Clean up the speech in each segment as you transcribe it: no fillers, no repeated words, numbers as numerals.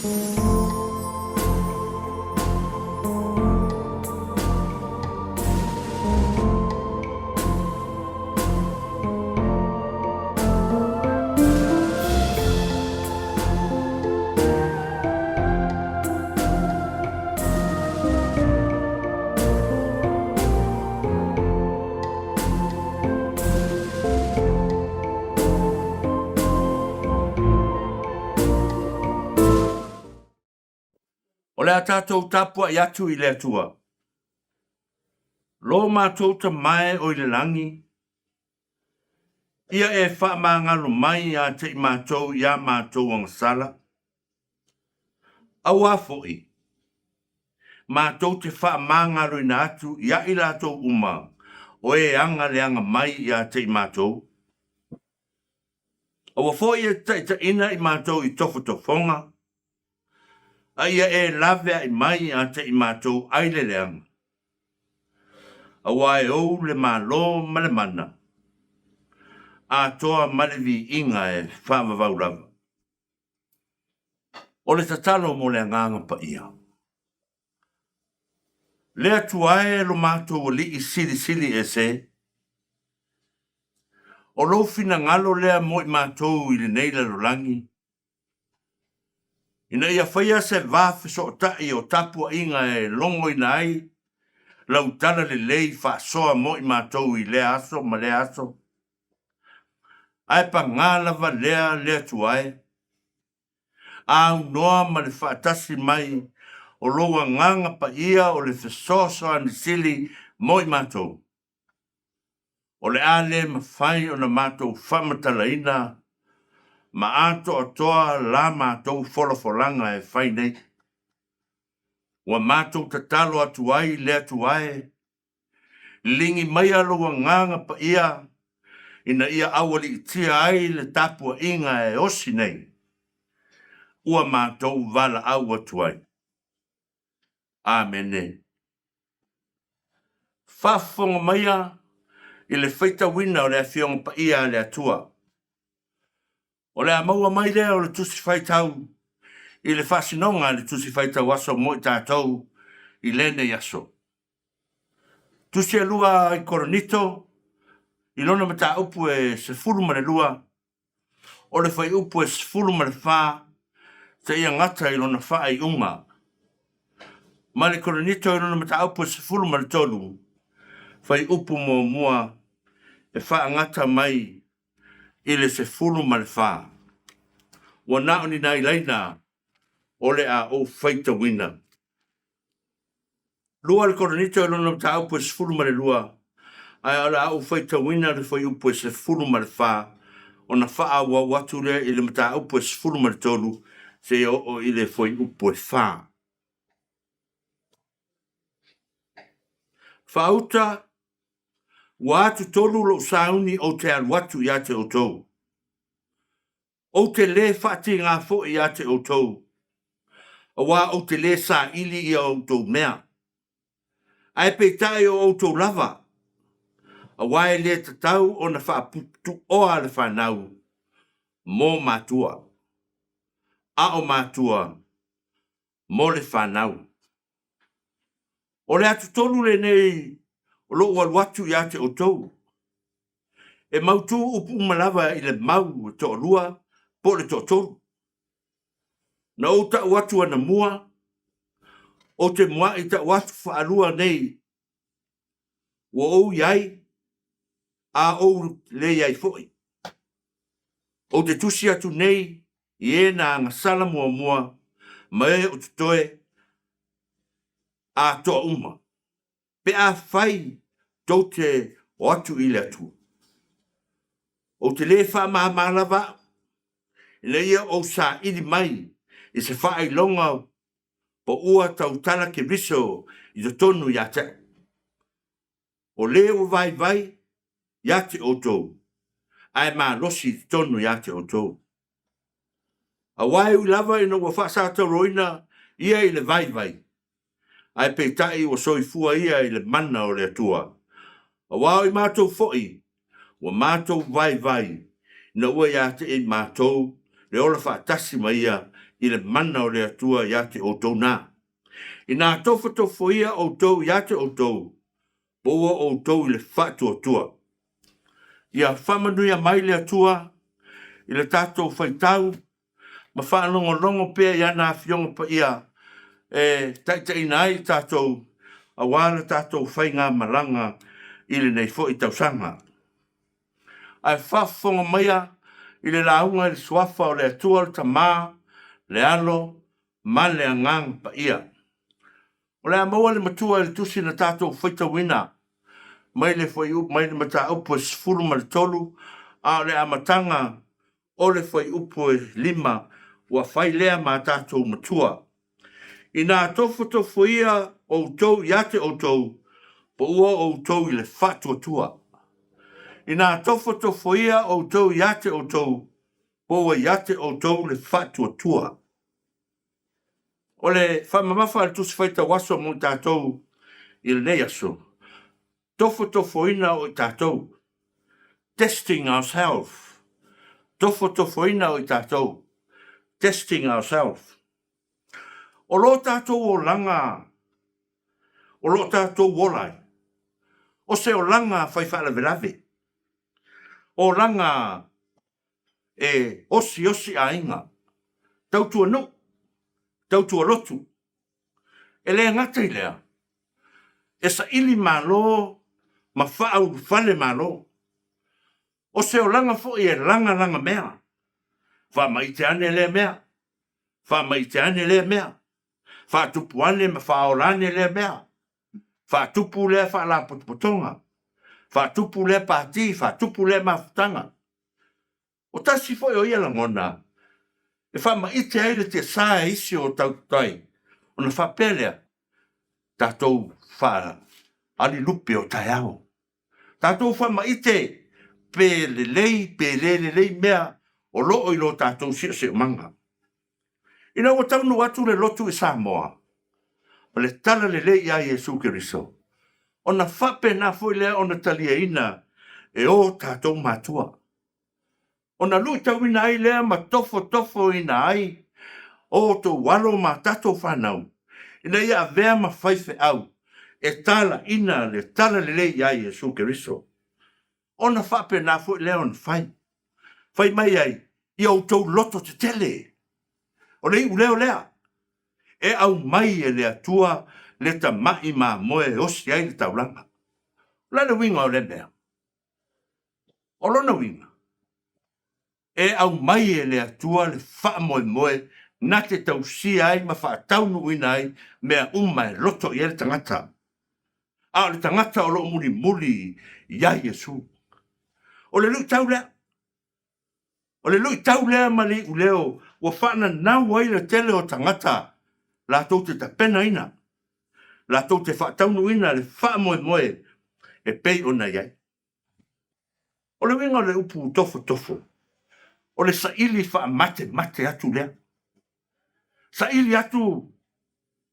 O le a tatou tapuai atu i le Atua. Lo matou tamae o i le lagi, ia e faamagalo mai ia te i matou i a matou agasala, Auā foi, matou te faamagaloina atu ia i latou uma o e aga leaga mai ia te i matou. Aua foi e taitaiina i matou i tofotofoga, a ia e laveai mai ia te i matou ai le leaga. Auā e ou le Malo ma le mana, atoa ma le viiga e faavavau lava. O le tatalo mo le Agaga Paia. Le Atua e lo matou Alii Silisili Ese, o lou finagalo lea mo i matou i lenei lalolagi, ina ia faia se va fesootai o tapuaiga e logoina ai lau tala lelei faasoa mo i matou i lea aso ma lea aso, Ae pagā lava lea le Atua e aunoa ma le faatasi mai o lou Agaga Paia o le fesoasoani sili mo i matou. O le a le mafai ona matou faamatalaina ma atoatoa la matou folafolaga e fai nei. Ua matou tatalo atu ai le Atua e Ligi maia lou Agaga Paia ina ia aualiitia ai le tapuaiga e osi nei, ua matou valaau atu ai. Amene. Faafofoga maia i le faitauina o le Afioga Paia a le Atua. O le a maua mai lea o le Tusi Faitau i le faasinoga a le Tusi Faitau Aso mo i tatou i lenei aso. Tusi e lua i Korinito i lona mataupu e 12, o le fuaiupu e 14 seia gata i lona faaiuga. Ma le Korinito i lona mataupu e 13, fuaiupu muamua e faagata mai i le 14. Ua na o ni nai laina o le a ou faitauina. Lua le Korinito i lona mataupu e 12, ae o le a ou faitauina le fuaiupu e 14, ona faaauau atu lea i le mataupu e 13 seia oo i le fuaiupu e 4. Faauta, ua atutolu lou sauni ou te alu atu ia te outou. Ou te lē faatigā foi ia te outou, auā ou te lē saili ia outou mea. Ae peitai o outou lava, auā e lē tatau ona faaputuoa le fanau mo matua, a o matua mo le fanau. O le atutolu lenei o lou alu atu ia te outou, e mautū upu uma lava i le mau e toalua po o le toatolu. Na ou tau atu anamua, ou te muaʻi tau atu faalua nei, ua ou i ai, a ou le i ai foi. Ou te tusi atu nei i e na agasala muamua ma e o totoe atoa uma, pe afai tou te o atu i le Atua. Ou te lē faamāmā lava au, ina ia ou saili mai i se faailoga po ua tautala Keriso i totonu ia te au. O lē ua vaivai ia te outou, ae malosi i totonu ia te outou. Auā e ui lava ina ua faasatauroina ia i le vaivai, ae peitai ua soifua ia i le mana o le Atua. Auā o i matou foi, ua matou vaivai ina ua ia te i matou le ola faatasi ma ia i le mana o le Atua ia te outou na. Inā tofotofoia outou ia te outou, poua outou i le faatuatua. Ia faamanuia mai le Atua i le tatou faitau ma faalogologo pea i ana Afioga Paia e taitaiina ai i tatou aua le tatou faigamalaga i lenei foi tausaga. Ae faafofoga maia i le lauga i le Suafa o le Atua le Tama, le Alo ma le Agaga Paia. O le a maua le matua i le tusi na tatou faitauina mai le fuaiupu mai le mataupu e 13 a o le amataga o le fuaiupu e 5 ua fai lea ma tatou matua. Inā tofotofoia outou ia te outou, poua outou i le faatuatua. Inā tofotofoia outou ia te outou, poua ia te outou le faatuatua. O le faamamafa a le Tusi Faitau Aso mo i tatou i lenei aso, tofotofoina o i tatou, testing ourselves, tofotofoina o i tatou, testing ourselves. O lo tatou olaga, o lo tatou ola ai, o se olaga fai faalavelave, olaga e osiosi aiga, tautua nuu, tautua lotu. E le gata i lea, e saili malo ma faaulufale malo. O se olaga foi e lagalaga mea, faamaite ane lea mea, faamaite ane lea mea, faatupu ane ma faaola ane lea mea, faatupu lea faalapotopotoga, faatupu lea pati, faatupu lea mafutaga. O tasi foi o ia lagona e faamaite ai le tiasa e isi o tautai ona faapea lea, tatou faaalilupe o taeao. Tatou faamaite pe lelei pe le lelei mea o lo o i lo tatou siosiomaga. Ina ua taunuu atu le lotu i Samoa, o le tala lelei ia Iesu Keriso, ona faapena foi lea ona taliaina e o tatou matua. Ona luitauina ai lea ma tofotofoina ai o outou alo ma tatou fanau, ina ia avea ma faifeau e talaina le tala lelei ia Iesu Keriso. Ona faapena foi lea ona fai. Fai mai ai, ia outou loto tetele. O le iuleo lea, e aumai e le Atua le tama'i mamoe e osi ai le taulaga. O le a le uiga o lea mea? O lona uiga, e aumai e le Atua le faamoemoe na te tausia ai ma faataunuuina ai mea uma e loto i ai le tagata. A o le tagata o lo o mulimuli iā Iesu. O le luitau lea. O le luitau lea ma le iuleo ua faananau ai le tele o tagata latou te tapenaina, latou te faataunuuina le faamoemoe e pei ona i ai. O le uiga o le upu tofotofo, o le saili faamatemate atu lea. Saili atu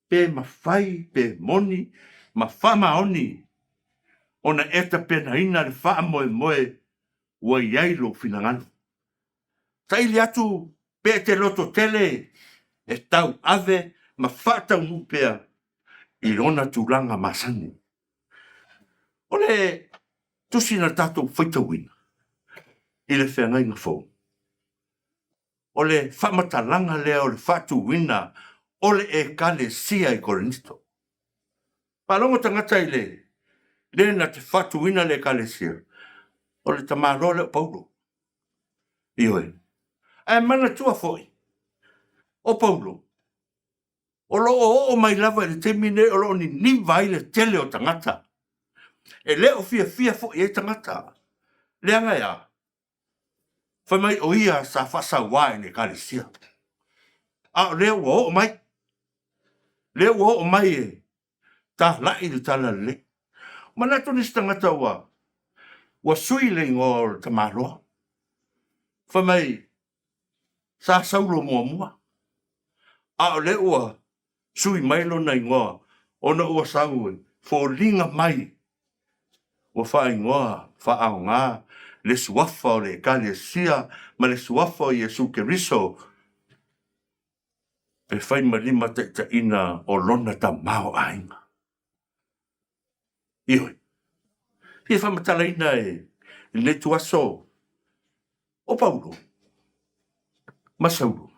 pe mafai pe moni ma faamaoni ona e tapenaina le faamoemoe ua i ai lou finagalo. Saili atu pe e te loto tele e tauave ma faataunuu pea i ona tulaga masani. O le tusi na tatou faitauina i le feagaiga fou, o le faamatalaga lea o le faatuina o le Ekalesia i Korinito. Faalogo tagata i le le na te faatuina le Ekalesia, o le tamaloa lea o Paulo. Ioe. Ae manatua foi, o Paulo, o lo o oo mai lava i le taimi lenei o lo o niniva ai le tele o tagata. E le o fiafia foi i ai tagata. Leaga e a? Fai mai o ia sa faasauā i le Ekalesia. A o lea ua oo mai. Lea ua oo mai e talai le talalelei. Manatu nisi tagata ua ua sui le igoa o le tamaloa. Fai mai sa Saulo muamua, a o lea ua sui mai lona igoa ona ua sau e foliga mai ua faaigoa faaaoga le suafa o le Ekalesia ma le suafa o Iesu Keriso. E fai ma limataitaiina o lona tamaoaiga. Ioe. Fia faamatalaina e lenei ituaso o Paulo ma Saulo,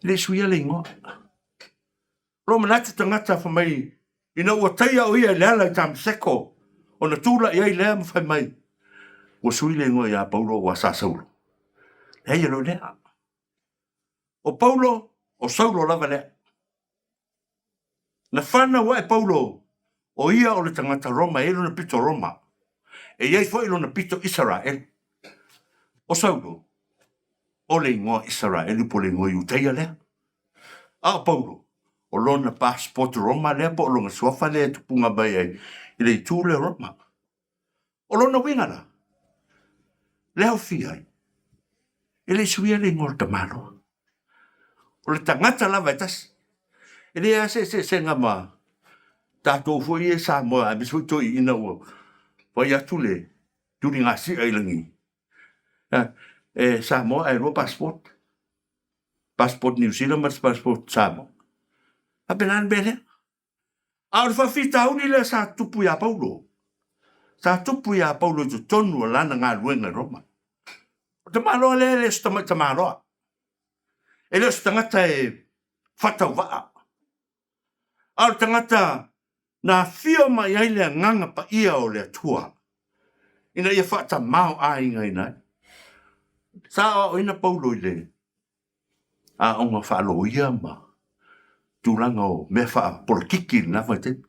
e le i suia le igoa. O lo o manatu tagata fai mai ina ua taia o ia i le ala i Tamaseko ona tulai ai lea ma fai mai ua sui le igoa ia Paulo aua sa Saulo. Leai e le o lea. O Paulo, o Saulo lava lea. Na fanau ae Paulo, o ia o le tagata Roma, e i ai lona pito Roma, e i ai foi lona pito Isaraelu. O Saulo, o le igoa Isaraelu po o le igoa Iutaia lea. A o Paulo, o lona passport Roma lea po o lona suafa lea e tupuga mai ai i le itu lea o Roma. O lona uiga la, le aofia ai, e le i suia le igoa o le tamaloa. O le tagata lava e tasi. E leai lava se eseesega ma tatou foi ia i Samoa aemaise foi toeaiina ua fai atu le tuligasia i lagi. E Samoa ae lua passport. Passport New Zealand ma le passport Samoa. Faapena le mea lea. A o le faafitauli lea sa tupu iā Paulo, sa tupu iā Paulo i totonu o lana galuega i Roma. O le tamaloa lea e le o se tamai tamaloa. E le o se tagata e faatauvaa. A o le tagata na afio mai ai le Agaga Paia o le Atua ina ia faatamaoaigaina ai. Sa aoaoina Paulo i le aoga faaloia ma tulaga o mea faapolokiki i lena vaitaimi.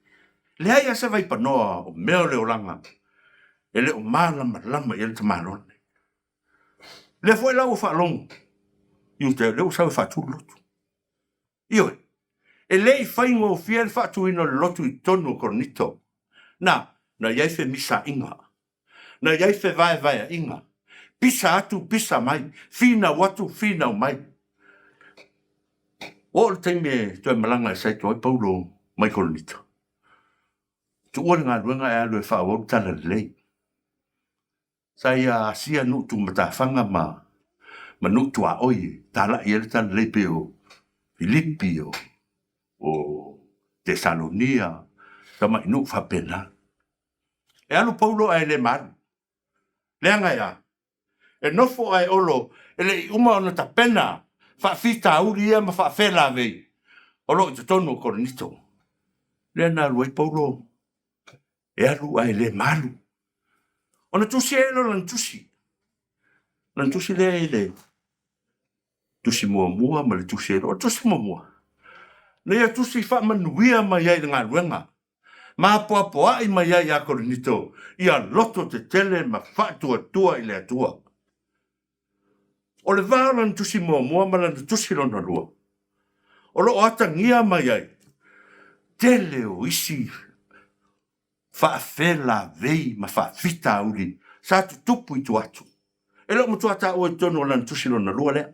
Leai lava se vaipanoa o mea o le olaga e le o malamalama i ai le tamaloa lenei. Lea foi la ua faalogo Iuta, lea ua sau e faatu le lotu. Ioe, e le i faigofie le faatuina o le lotu i totonu o Korinito. Na, na i ai femisaaiga, na i ai fevaevaeaiga, pisa atu pisa mai, finau atu finau mai. Ua oo le taimi e toe malaga ese atu ai Paulo mai Korinito. Tuua le galuega ae alu e faaauau le talalelei. Sa ia asia nuu tumatafaga ma ma nuu tuaoi e talai ai le talalelei pei o Filipi, o o Tesalonia, tamai nuu faapena. E alu Paulo ae le malu. Leaga e a? E nofo ae Olo e le i uma ona tapena faafitauli ia ma faafelavei o lo o i totonu o Korinito. Lea na alu ai Paulo e alu ae le malu. Ona tusi ai lea o lana tusi. Lana tusi lea i le tusi muamua ma le tusi elua. O le tusi muamua, na ia tusi faamanuia mai ai i le galuega, ma apoapoai mai ai ia Korinito ia loto tetele ma faatuatua i le Atua. O le va o lana tusi muamua ma lana tusi lona lua, o lo o atagia mai ai tele o isi faafelavei ma faafitauli sa tutupu i tua atu. E le o matua taua i totonu o lana tusi lona lua lea,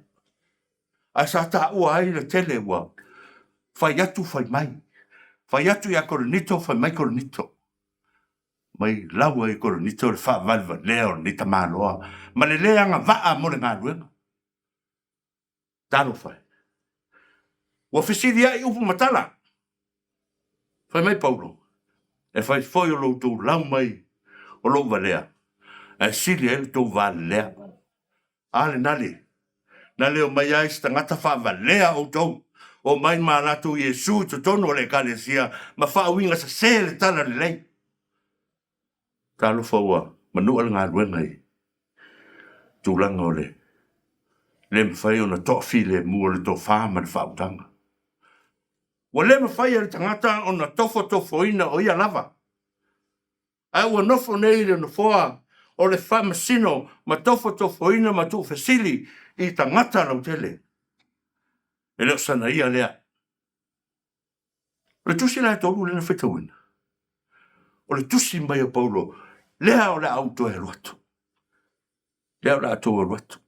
ae sa taua ai le tele ua fai atu fai mai, fai atu ia Korinito, fai mai Korinito. Mai lau ai i Korinito le faavalevalea o lenei tamaloa ma le le agavaa mo le galuega. Talofa e! Ua fesilia'i upu ma tala. Fai mai Paulo, E fai foi o lo outou lau mai o lou valea, ae sili ai lo outou valelea. A le nale, na leo mai ai se tagata faavalea outou, omai ma a latou Iesu i totonu o le Ekalesia ma faauiga sese le tala lelei. Talofa ua manua le galuega i tulaga o le le mafai ona toafilemu o le tofa ma le faautaga. Ua le mafai e le tagata ona tofotofoina o ia lava, ae ua nofo nei i le nofoa o le faamasino ma tofotofoina ma tuufesili i tagata lautele. E le o sana ia lea. O le tusi la e tolu lea na faitauina, o le tusi mai a Paulo, lea o le a ou toe alu atu. Lea o le a tou alu atu.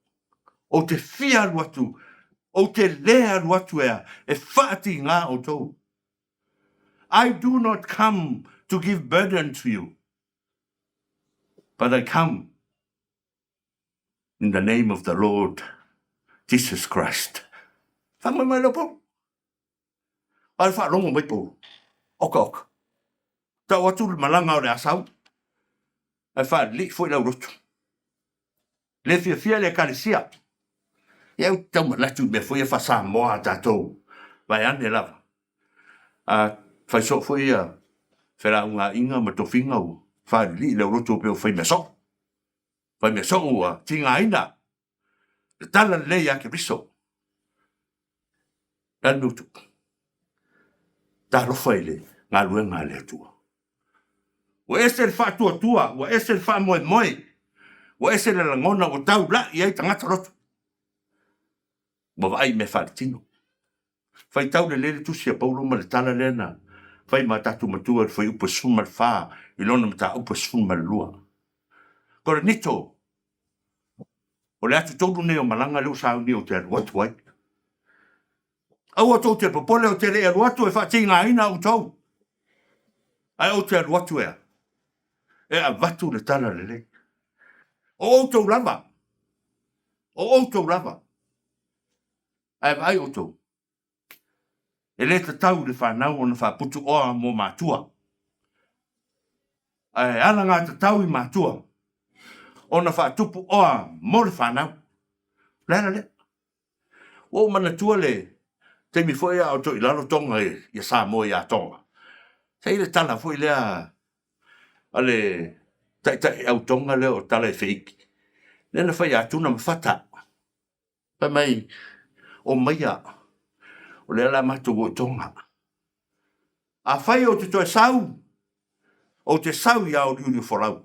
Ou te fia alu atu, ou te lē alu atu e a, e faatigā outou. I do not come to give burden to you, but I come in the name of the Lord Jesus Christ. Faamoemoe lea o Paulo. A o le faalogo mai Paulo, oka oka, tau atu le malaga o le a sau, ae faalelei foi le aulotu. Le fiafia le Ekalesia. Ia ou te tau manatu i mea foi ia faa-Samoa a tatou, vaeane lava. A fai soo foi ia felaugaaiga ma tofiga ua faalelii le aulotu pei ua fai mea soo. Fai mea soo ua tigaina le tala lelei ia Keriso. O le a le mea ua tupu? Talofa i le galuega a le Atua. Ua ese le faatuatua, ua ese le faamoemoe, ua ese le lagona ua taulai ai tagata lotu. Ua vaai i mea faaletino. Faitau lelei le tusi a Paulo ma le tala lea na fai ma tatou matua i le fuaiupu e 14 i lona mataupu e 12. Korinito, o le atutolu lenei o malaga lea ua sauni ou te alu atu ai. Aua tou te popole ou te le i alu atu e faatigaina outou, ae ou te alu atu e a? E avatu le tala lelei. O outou lava, o outou lava, ae vaai outou, e le tatau i le fanau ona faaputuoa mo matua, ae alagatatau i matua ona faatupuoa mo le fanau. O le ala lea. Ua ou manatua le taimi foi a o toilalo Toga ia Samoa ia Toga. Sa i ai le tala foi lea a le taitai au Toga lea o Talaifeiki, lea na fai ia Tuna ma Fata. Fai mai, Omaia, o lea o le a matou o i Toga. Afai ou te toe sau, ou te sau i aoliuli o folau,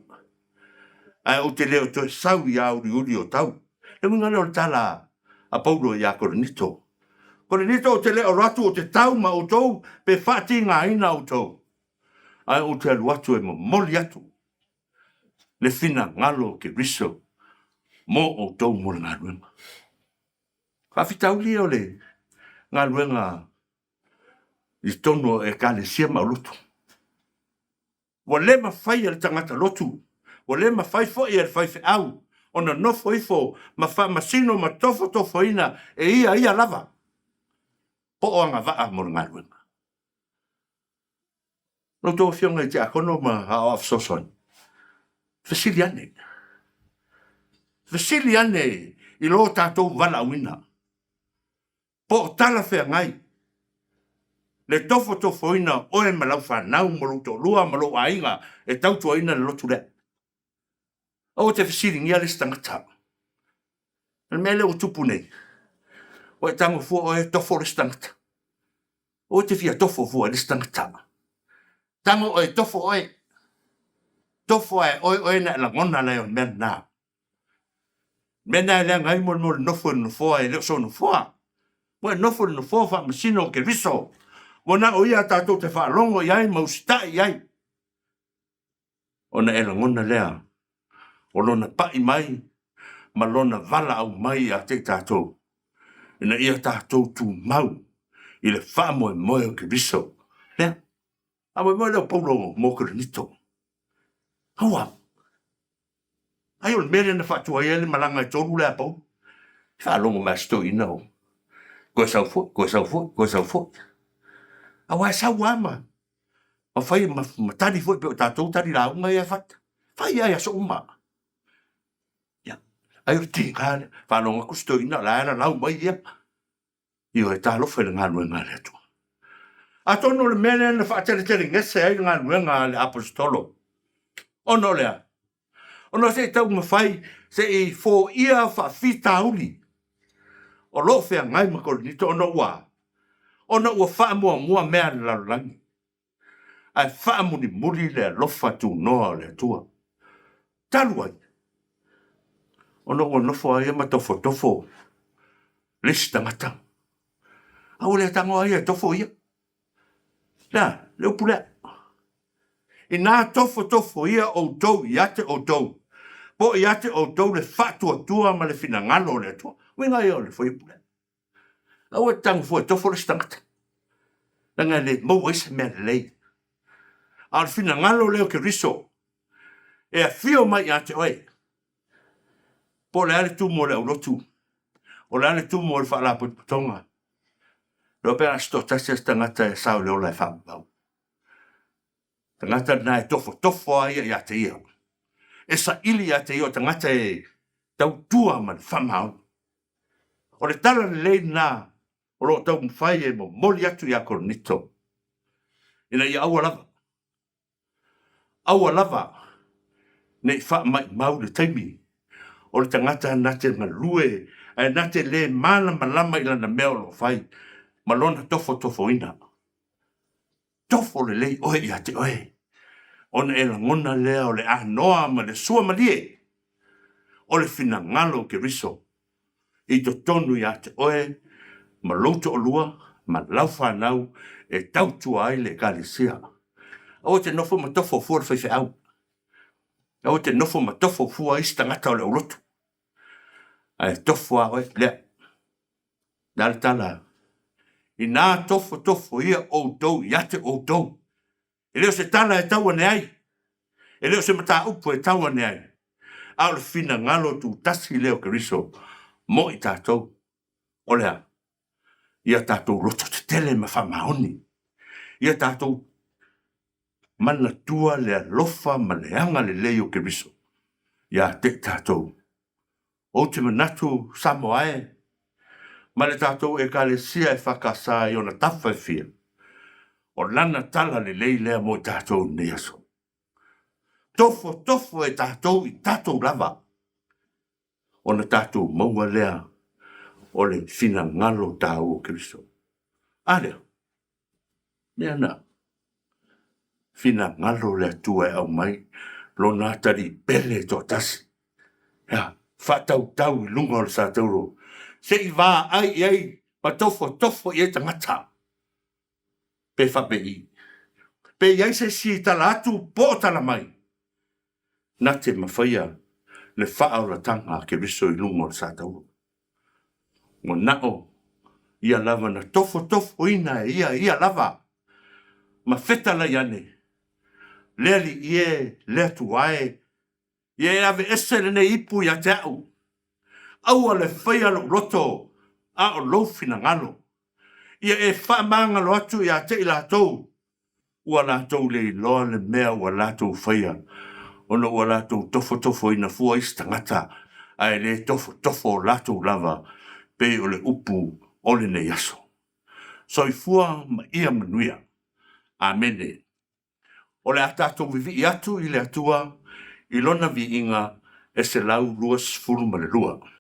ae ou te le o toe sau i aoliuli o tau. Le uiga lea o le tala a Paulo ia Korinito. Korinito, ou te le o alu atu ou te tau ma outou pe faatigaina outou, ae ou te alu atu e momoli atu le finagalo o Keriso mo outou mo le galuega. Faafitauli ia o le galuega i totonu o Ekalesia ma aulotu. Ua le mafai e le tagata lotu, ua le mafai foi e le faifeau ona nofo ifo ma faamasino ma tofotofoina e ia ia lava po o agavaa mo le galuega. La outou Afioga i Tiakono ma Aoao Fesoasoani, fesili ane, fesili ane i lo tatou valaauina. Po o talafeagai le tofotofoina o oe ma lau fanau ma lou toalua ma lou aiga e tautuaina le lotu lea. Aua te fesiligia le isi tagata. O le mea lea ua tupu nei, ua e tago fua oe tofo le isi tagata. Aua te fia tofo fua i le isi tagata. Tago oe tofo oe. Tofo ae oe oe na e lagona lai o le mea lena. Mea na e leaga ai mo le mea o le nofo i le nofoa e le o sou nofoa. Ua e nofo i le nofoa faamasino o Keriso. Ua na o ia tatou te faalogo i ai ma usitai i ai. Ona e lagona lea o lona pai mai ma lona valaau mai ia te i tatou, ina ia tatou tumau i le faamoemoe o Keriso. Lea, faamoemoe lea o Paulo mo Korinito. Aua, ai o le mea lea na faatuai ai le malaga e tolu lea a Paulo. E faalogo mai a si toeaina o toe sau foi, toe sau foi, toe sau foi. Aua e sau lava ma ma fai ma, ma tali foi pei o tatou tali lauga ia e fai. Fai lava i aso uma. Ia, ai o le tiga lea. Faalogo atu si toeaina o la e lalau mai ia. Ioe, talofa i le galuega a le Atua. Atonu o le mea lea na faateletelegese ai le galuega a le Aposetolo, ona o le a? Ona se i taumafai se i foia faafitauli o lo o feagai ma Korinito ona ua a? Ona ua faamuamua mea a le lalolagi. ae faamulimuli le alofa tunoa o le Atua. Talu ai, ona ua nofo lava ia ma tofotofo le isi tagata, a ua le tago lava ia e tofo ia. Le a? Le upu lea. Inā tofotofo ia outou ia te outou, po ia te outou le faatuatua ma le finagalo o le Atua. Uiga ia o le fuaiupu lea. Aua e te tago fua e tofo le isi tagata, leaga e le maua ai se mea lelei. A o le finagalo lea o Keriso e afio mai ia te oe, po o le a le tumu o le aulotu, o le a le tumu o le faalapotopotoga. Iloa pe na se toatasi a se tagata e sao i le ola e faamaumau. Tagata lena e tofotofo a ia ia te ia. E saili ia te ia o tagata e tautua ma le faamaoni. O le tala lelei lena o lo o taumafai e momoli atu ia Korinito, ina ia aua lava, aua lava ne i faamaimau le taimi o le tagata na te galue ae na te le malamalama i lana mea o lo o fai ma lona tofotofoina. Tofo lelei oe ia te oe, ona e lagona lea o le anoa ma le suamalie o le finagalo o Keriso i totonu ia te oe ma lou toalua ma lau fanau e tautua ai le Ekalesia. Aua e te nofo ma tofo fua le faifeau. Aua e te nofo ma tofo fua isi tagata o le aulotu. Ae tofo a oe lea. Le a le tala? Inā tofotofoia outou ia te outou. E le o se tala e tau ane ai, e le o se mataupu e tau ane ai, a o le finagalo tutasi lea o Keriso mo i tatou. O le a? Ia tatou loto tetele ma faamaoni. Ia tatou manatua le alofa ma le agalelei o Keriso ia te i tatou. Ou te manatu, Samoa e, ma le tatou Ekalesia EFKS i ona tafa e fia, o lana tala lelei lea mo i tatou i lenei aso. Tofotofo e tatou i tatou lava, ona tatou maua lea o le finagalo taua o Keriso. A lea? Mea na finagalo le Atua e aumai lona atalii pele e toatasi, ea, faatautau i luga o le satauro, se i vaai i ai ma tofotofo i ai tagata. Pe faapei, pe i ai se isi i tala atu po o tala mai, na te mafaia le faaolataga a Keriso i luga o le satauro. Ua nao ia lava na tofotofoina e ia ia lava ma fetalai ane, Le Alii e, le Atua e, ia e aveese lenei ipu ia te a'u. Aua le faia lo'u loto, a o lou finagalo. Ia e faamagalo atu ia te i latou ua latou le iloa le mea ua latou faia, ona ua latou tofotofoina fua isi tagata, ae le tofotofo o latou lava, pei o le upu o lenei aso. Soifua ma ia manuia. Amene. O le a tatou vivii atu i le Atua i Lona viiga e 122.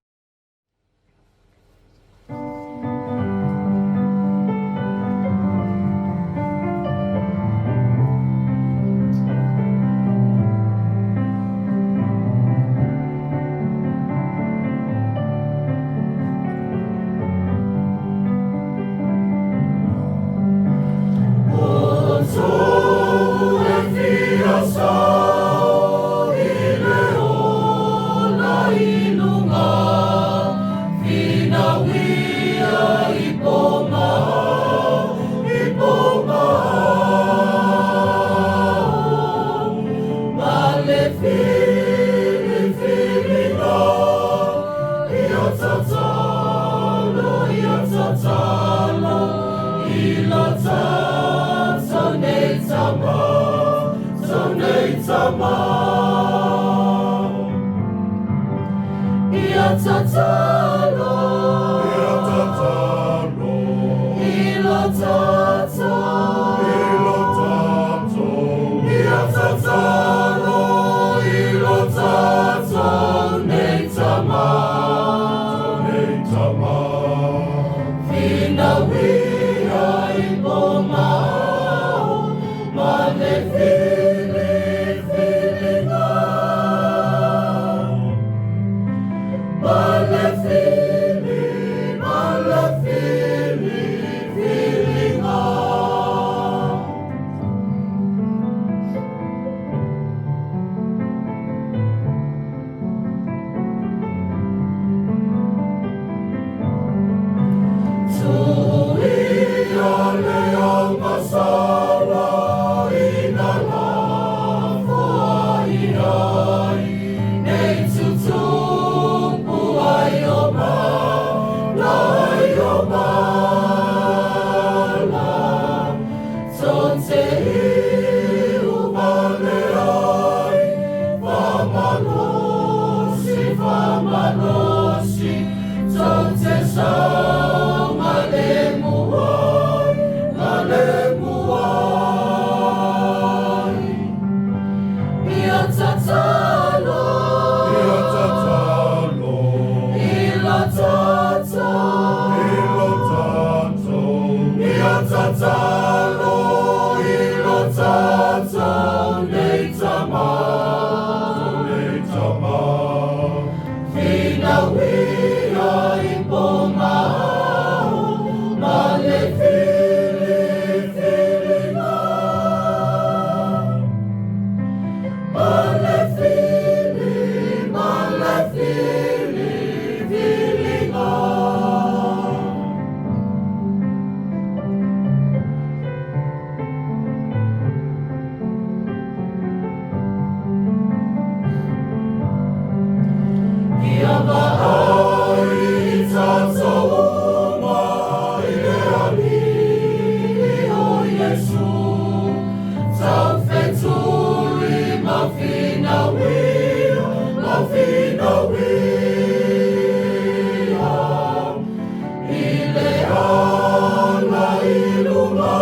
ala i luga,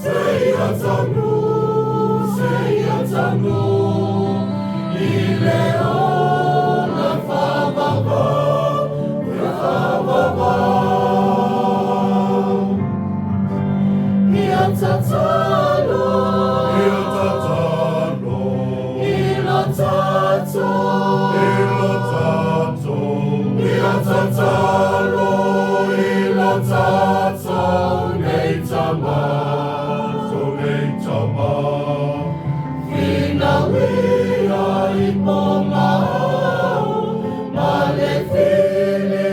seia taunuu, seia taunuu i le ola faavavau, le faavavau. Ia tatalo, ia tatalo, i lo tatou, i lo tatou, ia tatalo, i lo tatou nei tama, tatou nei tama. Finauia i pomau, ma le filifiliga.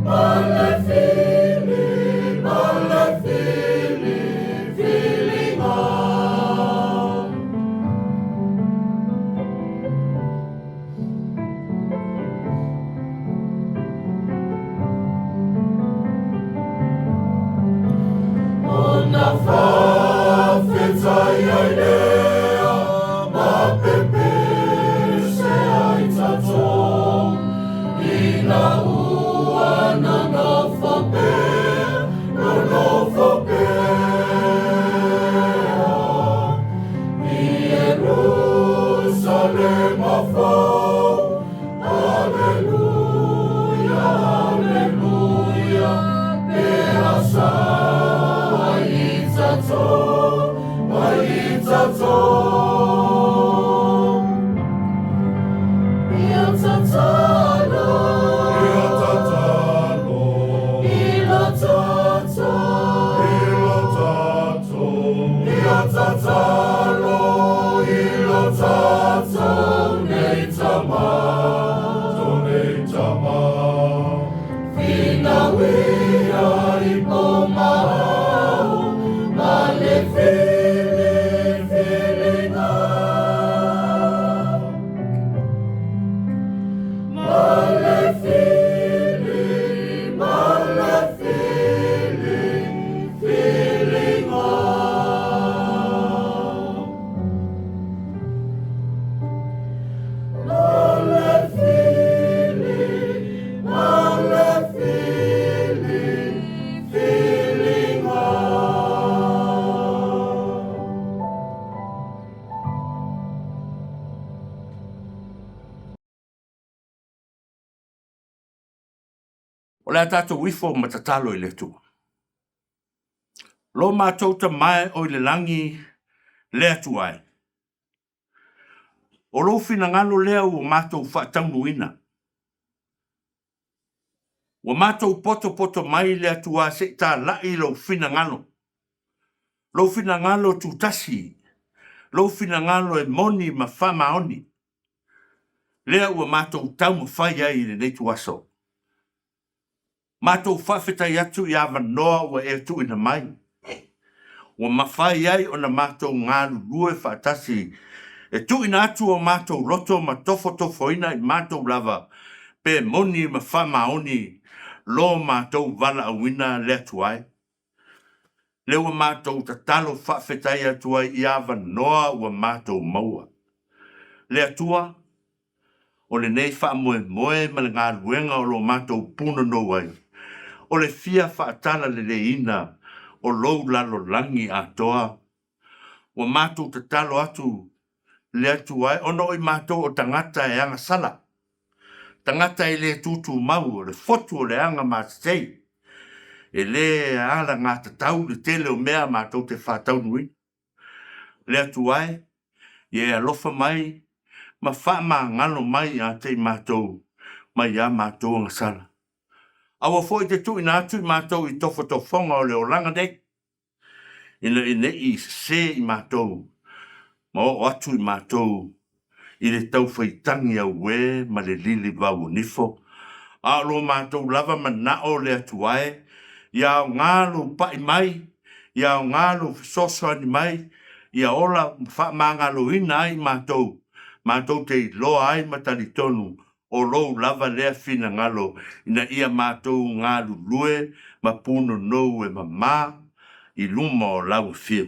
Ma le fili, ma le filifiliga. Ona faafetai ai lea ma pepese ai tatou ina ua nonofo pea, nonofo pea i Ierusalema fou. Aleluia, aleluia, pe sao ai i tatou, ai i tatou. Ia tatalo, ia tatalo, i lo tatou, i lo tatou, ia tatalo, i lo tatou nei tama, tatou nei tama. Finauia i pomau, ma le filifiliga. Ma le fili, ma le filifiliga. Ma le fili, ma le filifiliga. O le a tatou ifo ma tatalo i le Atua. Lo matou Tama e o i le lagi, le Atua e. O lou finagalo lea ua matou faataunuuina. Ua matou potopoto mai le Atua se i talai lou finagalo. Lou finagalo tutasi, lou finagalo e moni ma faamaoni. Lea ua matou taumafai ai i lenei ituaso. Matou faafetai atu i avanoa ua e tuuina mai, ua mafai ai ona matou galulue faatasi e tuuina atu o matou loto ma tofotofoina i matou lava pe moni ma faamaoni lo matou valaauina le Atua e. Lea ua matou tatalo faafetai atu ai i avanoa ua matou maua. Le Atua, o lenei faamoemoe ma le galuega o lo matou punonou ai, o le fia faatalaleleiina o lou lalolagi atoa. Ua matou tatalo atu le Atua e, ona o i matou o tagata e agasala, tagata e le tutumau, o le fotu o le aga masesei, e le alagatatau le tele o mea matou te faataunuuina. Le Atua e, ia e alofa mai ma faamagalo mai ia te i matou mai iā matou agasala. Aua foi te tuuina atu i matou i tofotofoga o le olaga nei, ina ne i sesē i matou ma oo atu i matou i le taufaitagi auē ma le lilivau o nifo, a o lo matou lava manao le Atua e, ia aoga lou pa'i mai, ia aoga lou fesoasoani mai, ia ola ma faamagaloina ai i matou, matou te iloa ai ma talitonu o lou lava lea finagalo ina ia matou galulue ma punonou e mamā i luma o lau afio.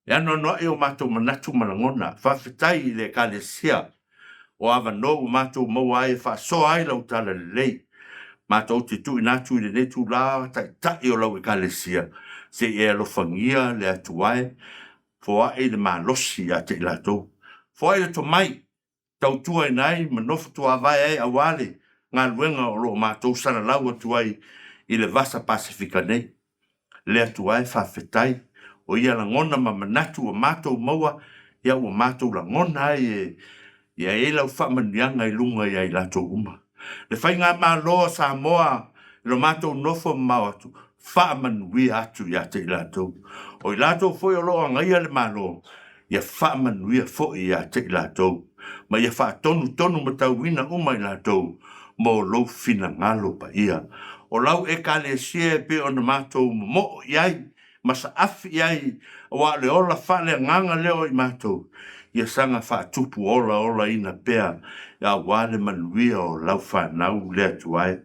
E anoanoai o matou manatu ma lagona. Faafetai i le Ekalesia. O avanoa ua matou maua ai e faasoa ai lau talalelei. Matou te tuuina atu i lenei itulā Taitai o lau Ekalesia, se i e alofagia le Atua e foai le malosi ia te i latou. Foai le tomai, tautuaina ai ma nofo tuavae ai aua le galuega o lo o matou salalau atu ai i le Vasa Pasefika nei. Le Atua e, faafetai, o ia lagona ma manatu ua matou maua, ia ua matou lagona ai e ia i ai lau faamanuiaga i luga ia i latou uma. Le Faigamalo a Samoa i lo matou nofo mamao atu, faamanuia atu ia te i latou. O i latou foi o lo o agaia le Malo, ia faamanuia foi ia te i latou, ma ia faatonutonu matauina uma i latou mo lou finagalo paia. O lau Ekalesia e pei ona matou momoo i ai ma saafi i ai, aua o le ola faaleagaga lea o i matou, ia saga faatupu olaolaina pea aua le manuia o lau fanau le Atua e.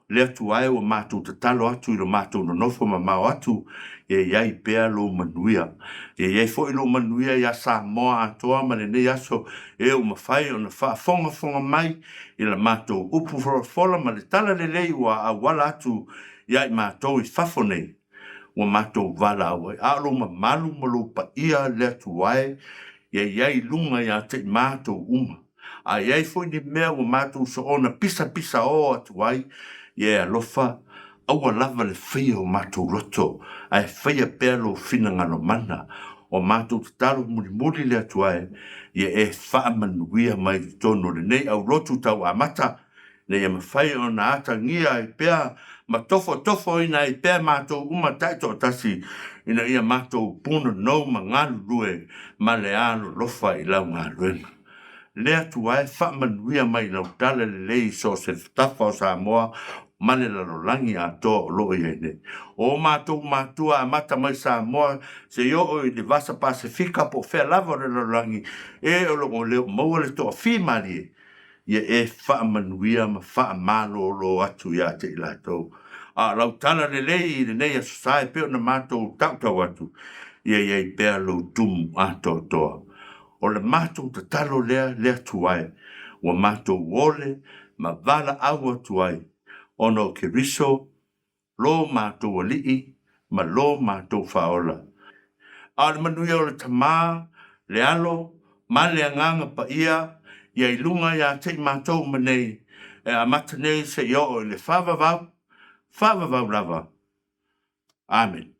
Le Atua e, ua matou tatalo atu i lo matou nonofo mamao atu, ia i ai pea lou manuia. Ia i ai foi lou manuia iā Samoa atoa ma lenei aso e ua mafai ona faafogafoga mai i la matou upu folafola ma le talalelei ua auala atu ia i matou i fafo nei ua matou valaau ai. A o lou mamalu ma lou paia le Atua e, ia i ai i luga ia te i matou uma. A i ai foi ni mea ua matou soona pisapisaō atu ai, ia e alofa, aua lava le faia o matou loto, ae faia pea lou finagalo mana. O matou tatalo mulimuli le Atua e, ia e faamanuia mai i totonu o lenei aulotu tau amata, ina ia mafai ona atagia ai pea ma tofotofoina ai pea matou uma taitoatasi, ina ia matou punonou ma galulue ma le alolofa i lau galuega. Le Atua e, faamanuia mai i lau talalelei i so o se tafa o Samoa ma le lalolagi atoa o lo o i ai nei. O matou matua amata mai Samoa seia oo i le Vasa Pasefika po o fea lava o le lalolagi, e o lo o le o maua le toafimalie, ia e faamanuia ma faamalōlō atu ia te i latou. A o lau talalelei i lenei aso sa e pei ona matou tautau atu, ia i ai pea lou tumu atoatoa. O le matou tatalo lea, le Atua e, ua matou ole ma valaau atu ai, ona o Keriso, lo matou Alii ma lo matou Faaola. A o le manuia o le Tama, le Alo, ma le Agaga Paia, ia i luga ia te i matou uma nei, e amata nei seia oo i le faavavau, faavavau lava. Amene.